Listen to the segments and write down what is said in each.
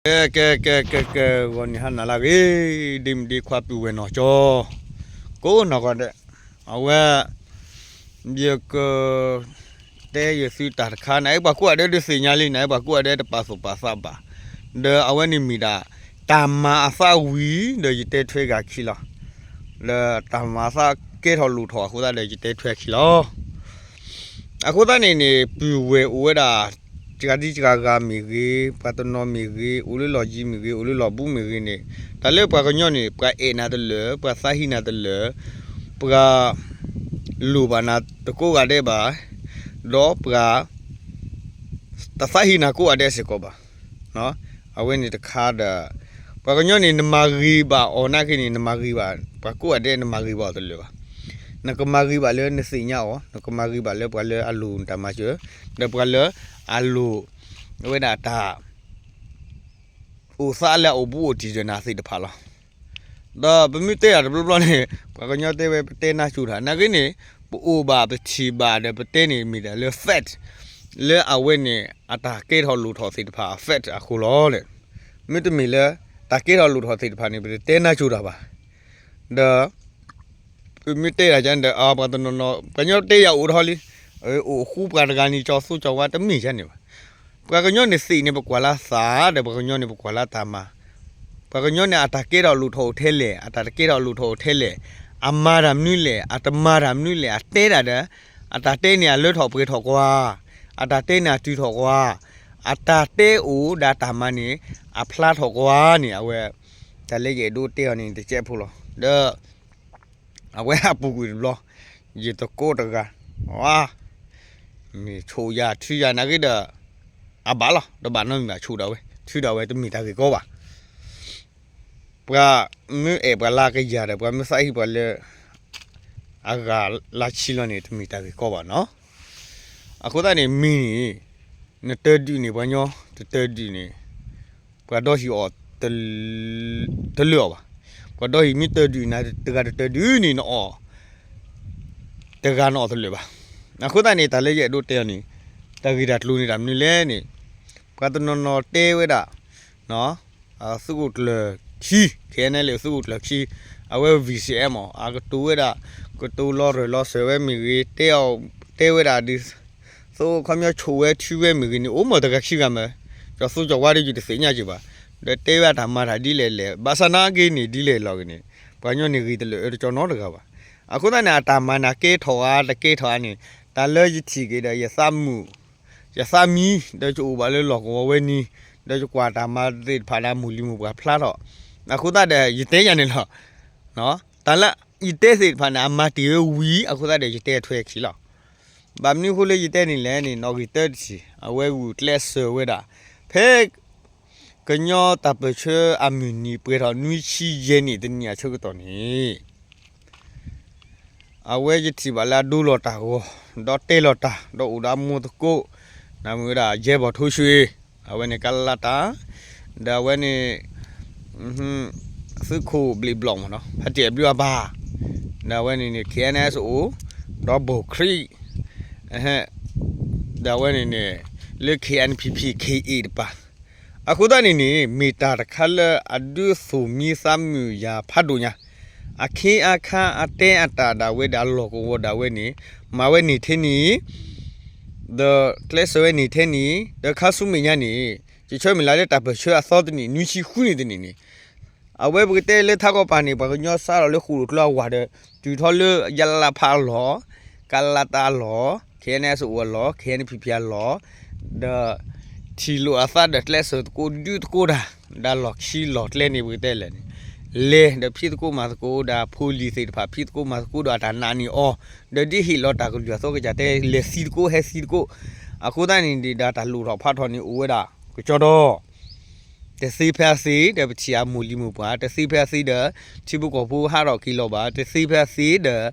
ကဲ ကဲ ကဲ ကဲ ကဲ ဂီၤနံၤဟါနၤလၢအဂ့ၤ, ဒ့မုၣ်ဒ့ခွါပုၢ်ဝဲၢ်နီၢ်ကၠီ ကိးနီၢ်ဂၤဒဲး, အဝဲ ယက တဲယသုတၢ်တခါ နအဲၣ်ပှၤကိးဂၤဒဲးဒုးသ့ၣ်ညါလံ, နအဲၣ်ပှၤကိးဂၤဒဲးတပာ်သူၣ်ပာ်သးဘၣ်, ဒီးအဝဲန့ၣ်မ့ၢ်ဒၣ် တၢ်မၤအသးဝံၤ ဒီးယတဲထွဲဂၤခံလီၤ, ဒီးတၢ်မၤအသးကဲထီၣ်လိၣ်ထီၣ်အဃိသတးဒီး ယတဲထွဲခံလီၤ. အဃိသတးန့ၣ်န့ၣ် ပုၢ်ဝဲၢ်အိၣ်ဝဲဒၣ် စှၤဒံစှၤဂၤမ့ၢ်ဂ့ၤ, ပှၤတနီၤမ့ၢ်ဂ့ၤ, အိၣ်လၢလီၢ်ယံၤမ့ၢ်ဂ့ၤ, အိၣ်လၢလီၢ်ဘူးမ့ၢ်ဂ့ၤန့ၣ်, တၢ်လၢပှၤကညီန့ၣ် ပှၤအဲၣ်နၤတလၢာ်, ပှၤသးဟံးနၤတလၢာ်, ပှၤ လိၣ်ဘၣ်နၤတကိးဂၤဒဲးဘၣ်, ဒီးပှၤ တသးဟံးနၤကိးဂၤဒဲးစ့ၢ်ကီးဘၣ်. အဝဲန့ၣ်တခါဒီး ပှၤကညီန့ၣ် နမၤဂ့ၤဘၣ်အီၤနာ်က့န့ၣ် နမၤဂ့ၤဘၣ် ပှၤကိးဂၤဒဲး နမၤဂ့ၤဘၣ်အီၤတလၢာ်ဘၣ်. နကမၤဂ့ၤဘၣ်လၢနသ့ၣ်ညါအီၤ, နကမၤဂ့ၤဘၣ်လၢပှၤလၢအလိၣ်နတၢ်မၤစၢၤ, ဒီးပှၤလၢအလိၣ် အဝဲဒၣ်တၢ် အိၣ်သးလၢအအိၣ်ဘူးအိၣ်တံၢ်ဒီးနၤသ့ၣ်တဖၣ်လီၤ. ဒီးပမ့ၢ်တဲတၢ်တဘျီဘျီန့ၣ် ပှၤကညီတဲဝဲပတဲနါစိၤတၢ် နာ်က့န့ၣ် ပအိၣ်ဘၣ်ပထံၣ်ဘၣ်ဒီးပတဲန့ၣ် မ့ၢ်ဒၣ်လၢ fact လၢအဝဲန့ၣ် အတၢ်ကဲထီၣ်လိၣ်ထီၣ်သ့ၣ်တဖၣ်အ fact အဃိလီၤ. မ့တမ့ၢ်လၢ တၢ်ကဲထီၣ်လိၣ်ထီၣ်သ့ၣ်တဖၣ်န့ၣ် ပတတဲနါစိၤတၢ်ဘၣ်. ဒီး ပမ့ၢ်တဲဒၣ်ကန့ၣ်ဒီး ပှၤတနီၤနီၤ ပှၤကညီတဲယၤအိၣ်ထီၣ်လံ, အိၣ်ဃူပှၤတဂၤန့ၣ် ကၠီသူကၠီဝါတမ့ၢ်ယၤန့ၣ်ဘၣ်. ပှၤကညီန့ၣ်သ့ၣ်န့ၣ် ပကွၢ်လၢသး ဒီးပှၤကညီန့ၣ် ပကွၢ်လၢတၢ်မၤ. ပှၤကညီန့ၣ် အတၢ်ကဲထီၣ်လိၣ်ထီၣ်အိၣ်ထဲလဲၣ်, အတၢ်တကဲထီၣ်လိၣ်ထီၣ်အိၣ်ထဲလဲၣ်, အမၤတၢ်မနုၤလဲၣ်, အတမၤတၢ်မနုၤလဲၣ်, အတဲဒၣ်ဒီး အတၢ်တဲန့ၣ် အလၢထီၣ်ပှဲၤထီၣ်ကွၢ်, အတၢ်တဲန့ၣ် အတုၤထီၣ်ကွၢ်, အတၢ်တဲအိၣ်ဒီးတၢ်မၤန့ၣ် အဖျါထီၣ်ကွၢ်န့ၣ် အဝဲ တၢ်လၢယအဲၣ်ဒိးတဲအီၤန့ၣ် တကဲးဖိလီၤ. ဒီး အဝဲအပူၤကွံာ်တဘျီ ယသကိးတဂၤ မ့ၢ်ဆိၣ်ယၤထုယၤနာ်က့ဒီး အဘၣ်လီၤ, တဘၣ်နီတမံၤဘၣ် ဆိၣ်ဒၣ်ဝဲ ထုဒၣ်ဝဲ တမ့ၢ်တၢ်ဂ့ၢ်ကီဘၣ်. ပှၤမ့ၢ်အဲၣ်ပှၤလၢကယၤဒီး ပှၤမ့ၢ်သးဟံးပှၤလၢ အဂၤလၢဆံလီၤန့ၣ် တမ့ၢ်တၢ်ဂ့ၢ်ကီဘၣ်နီၤ. အဃိသတးန့ၣ် မ့ၢ်န့ၣ် နတၢဒုးန့ၣ် ပှၤညီတတၢဒုးန့ၣ် ပှၤဒီဟံၣ်အီၣ် တလၢာ်အီၤဘၣ်. ပှၤဒီဟံၣ်မ့ၢ်တၢဒုးန့ၣ် တဂၤတတၢဒုးန့ၣ် နအီၣ် တဂၤနအီၣ်တလၢာ်ဘၣ်. အဃိသတးန့ၣ် တၢ်လၢယအဲၣ်ဒိးတဲအီၤန့ၣ် တၢ်ဂ့ၢ်တၢ်ကျိၤန့ၣ် တၢ်မနုၤလဲၣ်န့ၣ် ပှၤတနီၤနီၤတဲဝဲဒၣ် သုးခိၣ်ကျၢၢ်ခံ ခဲအံၤန့ၣ်လၢသုးခိၣ်ကျၢၢ်ခံ အဝဲ V C M မ့ၢ် အကတိၤဝဲဒၣ် ကတိၤလီၤရၢၢ်လီၤစၢၤဝဲမ့ၢ်ဂ့ၤ တဲအီၤ တဲဝဲဒၣ်ဒ် သိးခီပညီဆိၣ်ဝဲထုဝဲမ့ၢ်ဂ့ၤန့ၣ် အိၣ်မ့ၢ်တဂၤခံဂၤမ့ၢ် ကၠီသူကၠီဝါဒီးယတသ့ၣ်ညါက့ၤဘၣ်. ဒီးတဲဝဲတၢ်မၤတၢ်ဒ်လဲၣ်လဲၣ် ဘၣ်ဆၣ်နာ်က့န့ၣ် ဒ်လဲၣ်လီၤဂ့ၤန့ၣ် ပှၤကညီန့ၣ်ဂ့ၤတလၢာ်အၢတကၠီနီတဂၤဘၣ်. အဃိသတးန့ၣ် အတၢ်မၤန့ၣ် ကဲထီၣ်ဧါ တကဲထီၣ်ဧါန့ၣ် တၢ်လၢယထံၣ်က့ၤဒီးယသးမုာ် ယသးမံ ဒီးယအိၣ်ဘၣ်လၢလီၢ်ကဝီၤဝဲန့ၣ် ဒီးယကွၢ်တၢ်မၤသ့ၣ်တဖၣ်န့ၣ် အမိၢ်လံၤမိၢ်ပှၢ်ဖျါထီၣ် အဃိသတးဒီး ယတဲယၤန့ၣ်လီၤ. တၢ်လၢယတဲသ့ၣ်တဖၣ်န့ၣ် အမၤတ့ၢ်ဝဲဝံၤ အဃိသတးဒီး ယတဲထွဲခံလီၤ. ဘၣ်မနုၤအဃိလၢယတဲန့ၣ်လဲၣ်န့ၣ် နီၣ်ဂံၢ်တၢတထံၣ် အဝဲဂုာ်ကျဲးစၢးဝဲဒၣ် ဖဲ ကညီတၢ်ပၢၢ်ဆၢအမုၢ်နံၤ ပှဲၤထီၣ်နွံဆံယဲၢ်နံၣ်တနံၣ်အဆၢကတီၢ်န့ၣ် အဝဲယထံၣ်ဘၣ်လၢအဒိလီၤတၢ်ဂီၤ ဒီးတဲလီၤတၢ် ဒီးအိၣ်ဒီးအမိၢ်သကိး နမ့ၢ်ဝဲဒၣ် ယဲဘီၣ်ထိၣ်ဆှံ အဝဲန့ၣ်ကလၤတၢ် ဒီးအဝဲန့ၣ် သုးခိၣ်ဘျံးဘျီၣ်မ့ၢ်နီၤ ဖးတံၢ်အဘျုးအဘၣ် ဒီးအဝဲန့ၣ်န့ၣ် K N S O ဒီးဘိၣ်ခရံာ် ဒီးအဝဲန့ၣ်န့ၣ် လၢ K N P P K A တပၤ အဃိသတးန့ၣ်န့ၣ် မ့ၢ်တၢ်တခါလၢအဒုးသူၣ်မံသးမုာ်ယၤဖးဒိၣ်ညါ အခ့အခါအတဲအတၢ်ဒၣ်ဝဲဒၣ်လီၢ်ကဝီၤဒၣ်ဝဲန့ၣ် မၤဝဲန့ၣ်ထဲန့ၣ် ဒီးကျဲးစၢးဝဲန့ၣ်ထဲန့ၣ် ဒီးခါဆူမဲာ်ညါန့ၣ် ယဆၢမုၢ်လၢ်လၢတၢ်ပၢၢ်ဆၢအသီတနံၣ် နွံဆံဃုနံၣ်တနံၣ်န့ၣ် အဝဲပကတဲလၢထးကီၢ်ပၤန့ၣ် ပှၤကညီစးထီၣ်လၢဃိာ်လိာ်ကျိအဝၤဒီး တုၤထီၣ်လၢ ယလလဖးအလီၢ်, ကလၤတၢ်အလီၢ်, K N S O အလီၢ်, K N P P အလီၢ်, ဒီး ထံၣ်လိာ်အသးဒီးကျဲးစၢးသကိးဒုးသကိးတၢ်, ဒီးလီၢ်ခံလီၢ်ကျဲန့ၣ်ပကတဲလဲၣ်န့ၣ်, လဲၤဒီးဖံးသကိးမၤသကိး ဒီးဖိလံၤသ့ၣ်တဖၣ် ဖံးသကိးမၤသကိးဒီးအတၢ်နာ်န့ၢ်အီၤ, ဒီးဒ်ဟ့ၣ်လီၤတၢ်ကလုၢ်အသိးကစၢ်တဲလဲၤသံသကိးဟဲသံသကိး, အဃိသတးန့ၣ်ဒီးတၢ်လိၣ်ထီၣ်ဖးထီၣ်န့ၣ်အိၣ်ဝဲဒၣ် ကကၠီဒီး တသ့ဖဲအသ့ဒီးပထံၣ်အမိၢ်လံၤမိၢ်ပှၢ်, တသ့ဖဲအသ့ဒီး ထံဖိကီၢ်ဖိဟးထီၣ်က့ၤလီၤဘၣ်, တသ့ဖဲအသ့ဒီး တၢ်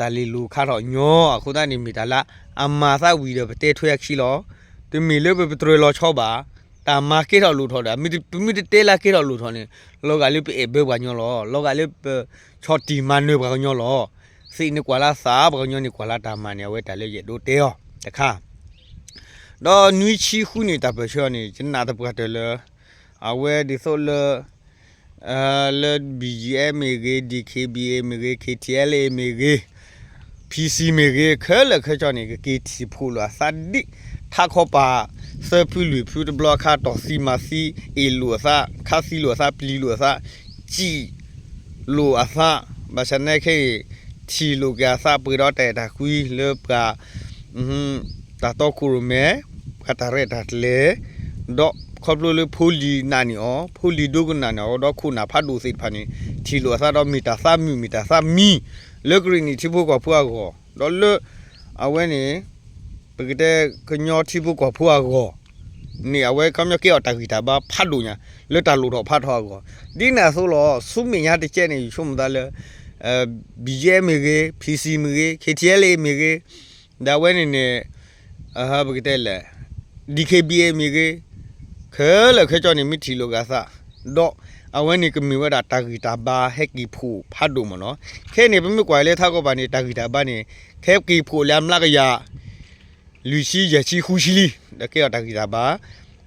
လ့ၤလိၤခါထီၣ်ညီ, အဃိသတးန့ၣ်မ့ၢ်တၢ်လၢ အမၤသးဝံၤဒီးပတဲထွဲအခံလီၤ. တမ့ၢ်လၢပပတြၢၤလီၤဆီဘၣ်, တၢ်မၤကဲထီၣ်လိၣ်ထီၣ်ဒီး ပမ့ၢ်တတဲလၢကဲထီၣ်လိၣ်ထီၣ်န့ၣ် လီၤဂာ်လၢပအဲၣ်ဘၢပှၤကညီလီၤ, လီၤဂာ်လၢပဆီၣ်တံၢ်မၤနၢၤပှၤကညီလီၤ. သ့ၣ်န့ၣ်ကွၢ်လၢသး, ပှၤကညီန့ၣ်ကွၢ်လၢတၢ်မၤန့ၣ် အဝဲတၢ်လၢယအဲၣ်ဒိးတဲအီၤတခါ ဒီးနွံဆံဃုနံၣ်တၢ်ပၢၢ်ဆၢအီၤန့ၣ် ယနာ်သပှၢ်တၢၢ်လၢ အဝဲဒ်သိးလၢ လၢ ဘီယံအ့ မ့ၢ်ဂ့ၤ, ဒံၣ်ခ့ဘံအ့ မ့ၢ်ဂ့ၤ, ခ့ထံအဲလ်အ့ မ့ၢ်ဂ့ၤ, ဖံစံမ့ၢ်ဂ့ၤ, ခဲလၢာ်ခဲဆ့န့ၣ် ကက့ၤထံၣ်ဖှိၣ်လိာ်အသးဒ် ထးခီပၤ သၢဖုလွံၢ်ဖုတဘျီအခါ တီၢ်သံမၤသံ, အ့ၣ်လိာ်အသး, ခးသံလိာ်အသး, ပျံၤလိာ်အသး, စံၣ်လိာ်အသး, ဘၣ်ဆၣ်သနာ်က့န့ၣ် ထံၣ်လိာ်က့ၤအသးပှဲၤဒီးတၢ်အဲၣ်တၢ်ကွံလၢပှၤ တၢ်တီခိၣ်ရိၣ်မဲ, ပှၤတၢ်ရဲၣ်တၢ်ကျဲၤ, ဒီးခီဖျိလၢဖိလံၤနာ်န့ၢ်အီၤ, ဖိလံၤဒိကနၣ်န့ၢ်အီၤ, ဒီးခိၣ်နၢ်ဖးဒိၣ်သ့ၣ်တဖၣ်န့ၣ် ထံၣ်လိာ်အသးဒီးမ့ၢ်တၢ်သးမုာ်မ့ၢ်တၢ်သးမံ လၢကရံၣ်နံၣ်ထံဖိကီၢ်ဖိအဂီၢ်, ဒီးလၢ အဝဲန့ၣ် ပကတဲကညီထံဖိကီၢ်ဖိအဂီၢ်န့ၣ် အဝဲခီပညီကဲအီၤတၢ်ဂံၢ်တၢ်ဘါဖးဒိၣ်ညါ လၢတၢ်လိၣ်ထီၣ်ဖးထီၣ်အဂီၢ်, ဒ်န့ၣ်အသိးလီၤ. ဆူမဲာ်ညါတကဲန့ၣ် ယဆိကမိၣ်သးလၢ ဘီယံအ့ မ့ၢ်ဂ့ၤ, ဖံစံမ့ၢ်ဂ့ၤ, ခ့ထံအဲလ်အ့ မ့ၢ်ဂ့ၤ, ဒီးအဝဲန့ၣ်န့ၣ် ပကတဲလဲၣ်, ဒံၣ်ခ့ဘံအ့ မ့ၢ်ဂ့ၤ, ခဲလၢာ်ခဲဆ့န့ၣ် မ့ၢ်ထံၣ်လိာ်က့ၤအသး, ဒီးအဝဲန့ၣ်ကမ့ၢ်ဝဲဒၣ်တၢ်ဂံၢ်တၢ်ဘါဟဲက့ၤဖှိၣ်ဖးဒိၣ်မ့ၢ်နီၤ. ခဲအံၤန့ၣ် ပမ့ၢ်ကွၢ်လၢထးခီပၤန့ၣ် တၢ်ဂံၢ်တၢ်ဘါန့ၣ် ကဟဲက့ၤဖှိၣ်လၢအမျးကယၤ လွံၢ်ဆံ, ယဲၢ်ဆံ, ဃုဆံလံ, ဒီးကဲအီၤတၢ်ဂံၢ်တၢ်ဘါ,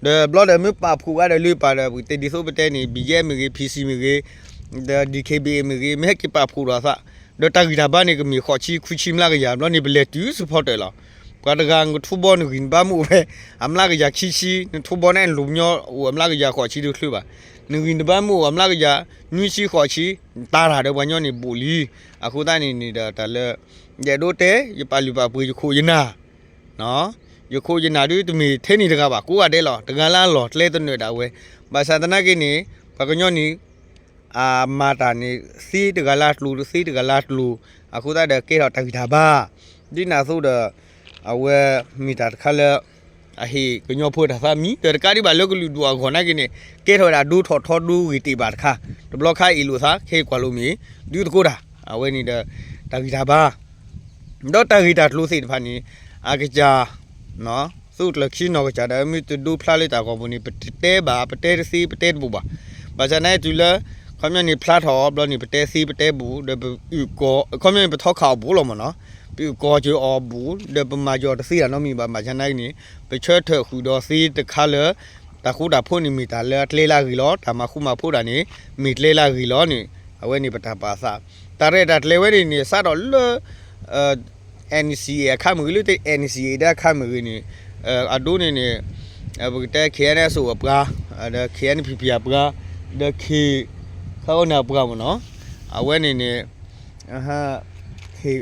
ဒီးဘျီဒီးမ့ၢ်ပာ်ဖှိၣ်ဝဲဒီးလၢပာ်ဒီး ပကတဲဒ်သိးပတဲန့ၣ် ဘီယံအ့ မ့ၢ်ဂ့ၤ, ဖံစံမ့ၢ်ဂ့ၤ, ဒီးဒံၣ်ခ့ဘံအ့ မ့ၢ်ဂ့ၤ, မ့ၢ်ဟဲက့ၤပာ်ဖှိၣ်ဒီးအသး, ဒီးတၢ်ဂံၢ်တၢ်ဘါန့ၣ် ကမ့ၢ်ဃိးဆံ ခွံဆံ မျးကယၤ, ဘျီန့ၣ် ပလဲၤတုၤ supporter လီၤ. ပှၤတဂၤနကထိဘီနဂံၢ်နဘါမ့ၢ်အိၣ်ဖဲ အမျးကယၤခံဆံ, နထိဘီန့ၣ် နလူၤကညီအိၣ်အမျးကယၤဃိးဆံတချုးဘၣ်, နဂံၢ်နဘါမ့ၢ်အိၣ်အမျးကယၤ နွံဆံ ဃိးဆံ, တၢ်တၢ်ဒီးပှၤကညီန့ၣ်ဘူးလံ. အဃိသတးန့ၣ်န့ၣ်ဒီးတၢ်လၢ ယအဲၣ်ဒိးတဲ ယပာ်လုၢ်ပာ်ပှ့ၤယခိၣ်ယနၢ် ယခိၣ်ယနၢ်ဒုးတမ့ၢ်ထဲန့ၣ်တဂၤဘၣ်, ကိးဂၤဒဲးလီၤ, တဂၤလၢအလီၢ်ကျဲတနၢၤဒၣ်ဝဲ, ဘၣ်ဆၣ်သနာ်က့န့ၣ် ပှၤကညီန့ၣ် အမၤတၢ်န့ၣ် သ့တဂၤလၢအကျိၤ သ့တဂၤလၢအကျိၤ, အဃိသတးဒီးကဲထီၣ်တၢ်ဂံၢ်တၢ်ဘါ, ဒ်န့ၣ်အသိးဒီး အဝဲမ့ၢ်တၢ်တခါလၢ အဟ့ၣ်ကညီဖိတၢ်သးမံ, ဒီးတကးဒံးဘၣ်လၢကလုာ်ဒူၣ်အဂီၢ်နာ်က့န့ၣ် ကဲထီၣ်ဝဲဒၣ်ဒိထီၣ်ထီဒိဂ့ၤတ့ၢ်ဘၣ်တခါ, တဘျီခါအ့ၣ်လိာ်သး ခဲအံၤကွၢ်လိာ်မ့ၢ် ဒုးသကိးတၢ်, အဝဲန့ၣ်ဒီး တၢ်ဂံၢ်တၢ်ဘါ ဒီးတၢ်ဂ့ၢ်တၢ်ကျိၤသ့ၣ်တဖၣ်န့ၣ် အကစၢ် သုးကျၢၤခံနီၢ်ကစၢ်ဒီး မ့ၢ်တဒိဖျါလၢတၢ်ဂီၤပူၤန့ၣ် ပတတဲဘၣ်, ပတဲတသ့ ပတဲတဘူးဘၣ်. ဘၣ်ဆၣ်သနာ်က့တုၤလၢ ခီပညီန့ၣ် ဖျါထီၣ်အီၤဘျီန့ၣ် ပတဲသ့ပတဲဘူး, ဒီးပအုၣ်ကီၤ ခီပညီန့ၣ် ပထီခးအီၤဘူးလီၤမ့ၢ်နီၤ, ပအုၣ်ကီၤစၢၤအီၤဘူး ဒီးပမၤစၢၤအီၤတသ့တၢ်နီတမံၤဘၣ်. ဘၣ်ဆၣ်သနာ်က့န့ၣ် ပဆၢထၢၣ်ဃုာ်ဒီးသ့တခါလၢ တၢ်ဃူတၢ်ဖိးန့ၣ် မ့ၢ်တၢ်လၢအကျဲလၢအဂ့ၤလီၤ. တၢ်မၤဃူမၤဖိးတၢ်န့ၣ် မ့ၢ်ကျဲလၢအဂ့ၤလီၤန့ၣ် အဝဲန့ၣ်ပတၢ်ပာ်သး. တၢ်ရဲၣ်တၢ်ကျဲၤဝဲန့ၣ်န့ၣ် စးထီၣ်လၢ NCA အခါမ့ၢ်ဂ့ၤ, လၢ NCA ဒၣ်အခါမ့ၢ်ဂ့ၤန့ၣ် အဒိန့ၣ်န့ၣ် ပကတဲ KNSO အပှၤ, ဒီး KNPP အပှၤ, ဒီး ခ့ ခါအီၣ်န့ၣ်အပှၤမ့ၢ်နီၤ, အဝဲန့ၣ်န့ၣ်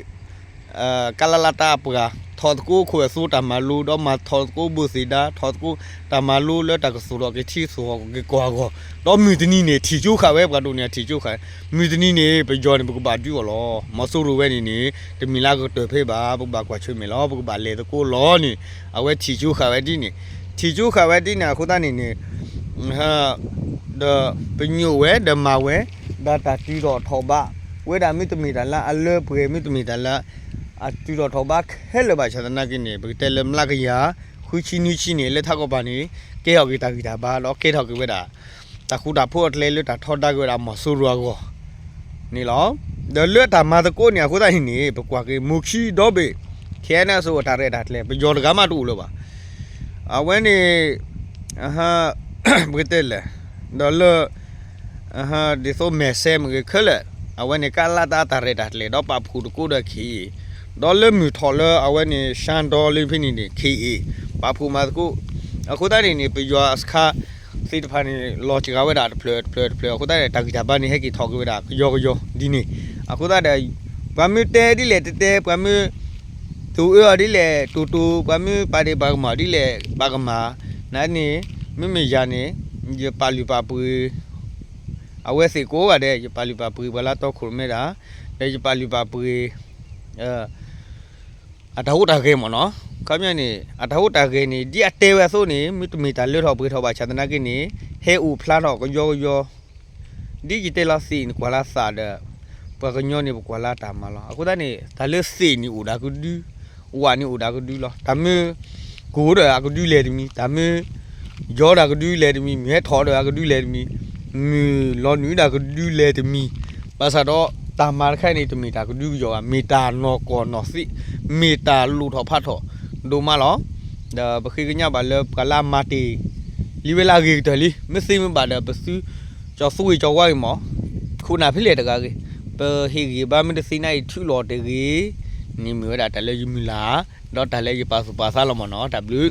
ကလလတၢ်အပှၤ ထီၣ်သကိးခိၣ်အသိတၢ်မၤလိ, ဒီးမၤထီၣ်သကိးဘိသ့ၣ်ဒါ, ထီၣ်သကိးတၢ်မၤလိလၢတၢ်ကသိၣ်ထီၣ်က့ၤထံသိၣ်ထီၣ်က့ၤကီၢ်အဂီၢ်, ဒီးမုၢ်တနံၤန့ၣ် ထံၣ်ကၠိဃာ်ဝဲ ပှၤဒိၣ်န့ၣ် ထံၣ်ကၠိဃာ်, မုၢ်တနံၤန့ၣ် ပယီၤန့ၣ် ပကဘၣ်ဒုးအီၤလီၤ. မီၤစိရိၤဝဲန့ၣ်န့ၣ် တမ့ၢ်လၢအကတၢၢ်ဖဲဘၣ်, ပကဘၣ်ကွၢ်ဆၢၣ်မဲာ်လီၤ, ပကဘၣ်လဲၤသကိးလီၤန့ၣ် အဝဲထံၣ်ကၠိဃာ်ဝဲဒ်န့ၣ်, ထံၣ်ကၠိဃာ်ဝဲဒ်န့ၣ် အဃိသတးန့ၣ်န့ၣ် ဒီးပညိၣ်ဝဲဒီးမၤဝဲ ဒီးတၢ်တုၤထီၣ်ထီၣ်ဘး ဝဲဒၣ်မ့တမ့ၢ်တၢ်လၢအလၢပှဲၤ မ့တမ့ၢ်တၢ်လၢ အတုၤထီၣ်ထီၣ်ဘးခဲလၢာ်ဘၣ်ဆၣ်သနာ်က့န့ၣ် ပကတဲလၢမျးကယၤ ဃုဆံနွံဆံန့ၣ် လၢထးခီပၤန့ၣ် ကဲထီၣ်က့ၤတၢ်ဂံၢ်တၢ်ဘါ ဒီးကဲထီၣ်က့ၤဝဲဒၣ် တၢ်ဃူတၢ်ဖိးအကျဲလၢတၢ်ထီဒါက့ၤဝဲဒၣ်မီၤစိရိၤအဂီၢ်န့ၣ်လီၤ. ဒီးလၢတၢ်မၤသကိးန့ၣ် အဃိသတးန့ၣ်န့ၣ် ပကွၢ်က့ၤ မိၢ်ခံဒီဘ့ၣ် KNSO အတၢ်ရဲၣ်တၢ်ကျဲၤ ပယီၤတဂၤမးတအိၣ်လၢၤဘၣ်. အဝဲန့ၣ် ပကတဲလဲၣ် ဒီးလၢ ဒ်သိးမဲာ်ဆဲမ့ၢ်ဂ့ၤခဲလၢာ် အဝဲန့ၣ် ကလလတၢ်ရဲၣ်တၢ်ကျဲၤ ဒီးပာ်ဖှိၣ်သကိးဒီး ခ့ ဒီးလၢမုၢ်ထီၣ်လၢအဝဲန့ၣ် ရှမ်းတောလၢဖဲန့ၣ်န့ၣ် ခ့ ပာ်ဖှိၣ်မၤသကိး အဃိသတးန့ၣ်န့ၣ် ပယီၤအစခါသ့ၣ်တဖၣ်န့ၣ် လီၤစှၤဝဲဒၣ်တဖျၢၣ်တဖျၢၣ်တဖျၢၣ် အဃိသတးန့ၣ် တၢ်ဂံၢ်တၢ်ဘါန့ၣ် ဟဲက့ၤထီၣ်က့ၤဝဲဒၣ်ကယီကယီဒ်န့ၣ် အဃိသတးဒီး ပှၤမ့ၢ်တဲဒ်လဲၣ်တတဲ ပှၤမ့ၢ် တိၢ်အၢအီၤဒ်လဲၣ်တိၢ်တိၢ် ပှၤမ့ၢ်ပာ်ဒ့ၣ်ပှၤကမၣ်ဒ်လဲၣ်ပှၤကမၣ် နန့ၣ် မ့မ့ၢ်ယၤန့ၣ် ယပာ်လုၢ်ပာ်ပှ့ၤ အဝဲသ့ၣ်ကိးဂၤဒဲး ယပာ်လုၢ်ပာ်ပှ့ၤပှၤလၢတီခိၣ်ရိၣ်မဲတၢ် ဒီးယပာ်လုၢ်ပာ်ပှ့ၤ အတၢ်ဟူးတၢ်ဂဲၤမ့ၢ်နီၤ ခီပညီန့ၣ် အတၢ်ဟူးတၢ်ဂဲၤန့ၣ် ဒ်အတဲဝဲအသိးန့ၣ် မ့တမ့ၢ်တၢ်လၢထီၣ်ပှဲၤထီၣ်ဘၣ်ဆၣ်သနာ်က့န့ၣ် ဟဲအိၣ်ဖျါထီၣ်ကယီကယီ ဒ်ယတဲလီၤသ့ၣ်န့ၣ်ကွၢ်လၢသးဒီး ပှၤကညီန့ၣ်ပကွၢ်လၢတၢ်မၤလီၤ. အဃိသတးန့ၣ် တၢ်လၢသ့ၣ်န့ၣ်အိၣ်ဒၣ်ကဒု ဝၣ်န့ၣ်အိၣ်ဒၣ်ကဒုလီၤ. တၢ်မ့ၢ်ကိၢ်ဒီးအကဒုလဲၤတမံၤ, တၢ်မ့ၢ်ယီၤဒီးအကဒုလဲၤတမံၤ, မ့ၢ်ဟဲထီၣ်ဒီးအကဒုလဲၤတမံၤ, မ့ၢ်လီၤနုာ်ဒီးအကဒုလဲၤတမံၤ, ဘၣ်ဆၣ်ဒီး တၢ်မၤတခါအံၤန့ၣ် တမ့ၢ်တၢ်ကဒုကယီၤဘၣ်, မ့ၢ်တၢ်နီၢ်ကီၢ်နီၢ်သ့, မ့ၢ်တၢ်လိၣ်ထီၣ်ဖးထီၣ်ဒိၣ်မးလီၤ. ဒီးပဃ့ကညးဘၣ်လၢပှၤလၢအမၤတ့ၢ် လံဝဲလၢအဂ့ၤကတၢၢ်လံ, မ့ၢ်သ့မ့ၢ်ဘၣ်ဒီး ပသုကၠီၤသူဝံၤကၠီၤဝါဂ့ၤမး, ခိၣ်နၢ်ဖဲလဲၣ်တဂၤဂ့ၤ, ပဟ့ၣ်ဂံၢ်ဘါမ့ၢ်တသ့နၤအံၤ ထုးလီၤတဂ့ၤ, န့ၣ်မ့ၢ်ဝဲဒၣ်တၢ်လၢယမုၢ်လၢ်, ဒီးတၢ်လၢယပာ်သူၣ်ပာ်သးလီၤမးနီၤ, တၢ်ဘျုး